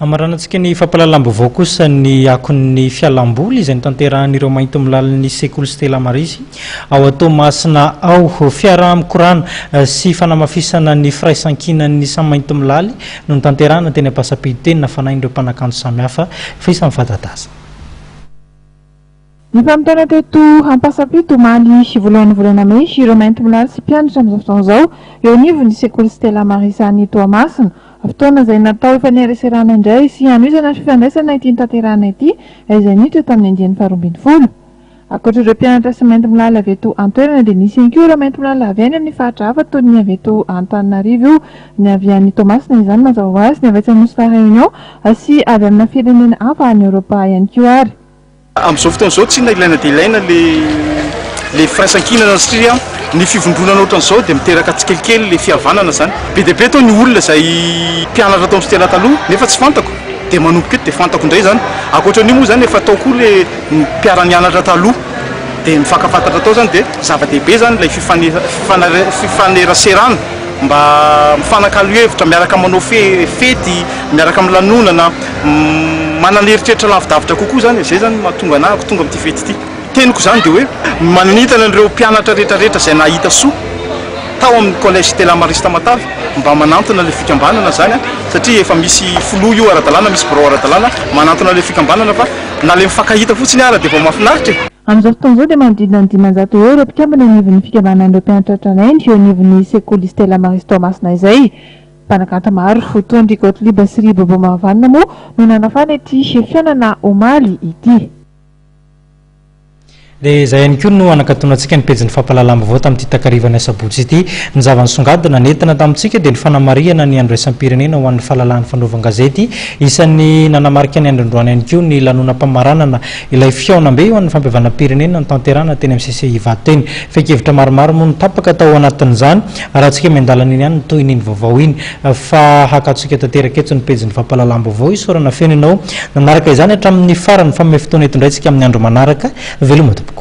Hamaranantsika ny fampahalalam-baovao kosa ny akon'ny fialamboly izay notanterahan'ireo maintimolalin'ny sekoly Stella Maris ao Toamasina ao. Fiaraha-mikorana sy fanamafisana ny firaisankinan'ny samy maintimolaly no notanterahana teny Ampasapidy teny nafanain'ireo mpanakanto samihafa fa isan'ny fanta-daza. Nifamotoana teto Ampasampito omaly voalohan'ny volana mey ireo maintimolaly sy mpianatra amin'izao fotoana izao eo anivon'ny sekoly Stella Maris any Toamasina. Fotoana izay natao hifanereserana indray sy hanohizana ny fifandraisana ity notanterahina ity izay niditra tamin'ny andiany faharoambinifolo. Ankoatra ireo mpianatra sy maintimolaly avy eto an-toerana dia nisy ihany koa ireo maintimolaly avy any amin'ny faritra hafa toy ny avy eto Antananarivo io, ny avy any Toamasina izany mazava ho azy, ny avy atsy Anosy La Réunion sy avy amina firenena hafa any Eoropa ihany koa ary. Amin'izao fotoana izao tsinona ilaina dia ilaina le le firaisankinana satria ny fivondronana ohatran'izao dia miteraka tsikelikely le fihavanana zany. Be dia be tao ny olona izay mpianatra tao amin'ny Stella taloha nefa tsy fantako dia manomboka eto dia fantako indray zany. Ankoatran'io moa zany efa tao koa le mpiara-nianatra taloha dia mifankafantatra tao zany dia zava-dehibe zany ilay fifaneraserana mba mifanakalo hevitra, miaraka manao fety, miaraka milanonana. Manana eritreritra lavidavitra kokoa zany e, zay zany no mahatonga anah tonga amin'ity fety ity. Teniko zany dia hoe manentana an'ireo mpianatra rehetra rehetra izay nahita soa tao amin'ny collège Stella Maris Tamatave mba manantona ilay fikambanana zany an, satria efa misy filoha io ara-dalàna, misy birao ara-dalàna manantona ilay fikambanana fa na ilay mifankahita fotsiny ara dia vao mahafinaritra e. Amin'izao fotoana izao dia manodidina ny 500 eo ireo mpikambana eo anivon'ny fikambanan'ireo mpianatra tranainy eo anivon'ny sekoly Stella Maris Toamasina izay. Mpanakanto maro toa an-dry Gothlieb sy ry Bobo Mahavanona moa no nanafana ity fihaonana omaly ity. Dia izay ihany koa no hanakatonantsika ny pejin'ny fampahalalam-baovao tamin'ity takarivan'ny asabotsy ity. Ny zava-nisongadina nentina tamintsika dia ny fanamarihana ny andro iraisam-pirenena ho an'ny fahalalahan'ny fanaovan-gazety. Isan'ny nanamarika ny andro androany ihany koa ny lanonam-pamaranana ilay fihaonambe ho an'ny fampihavanam-pirenena notanterahina teny amin'ny CCI Ivato teny. Fehin-kevitra maromaro moa no tapaka tao anatin'izany. Arahantsika miandalana iny ihany ny tohin'iny vaovao iny fa hakatontsika tanteraka eto ny pejin'ny fampahalalam-baovao. Isaorana feno ianao nanaraka izany hatramin'ny farany. Fanome fotoana eto indray tsika amin'ny andro manaraka. Veloma tompoko.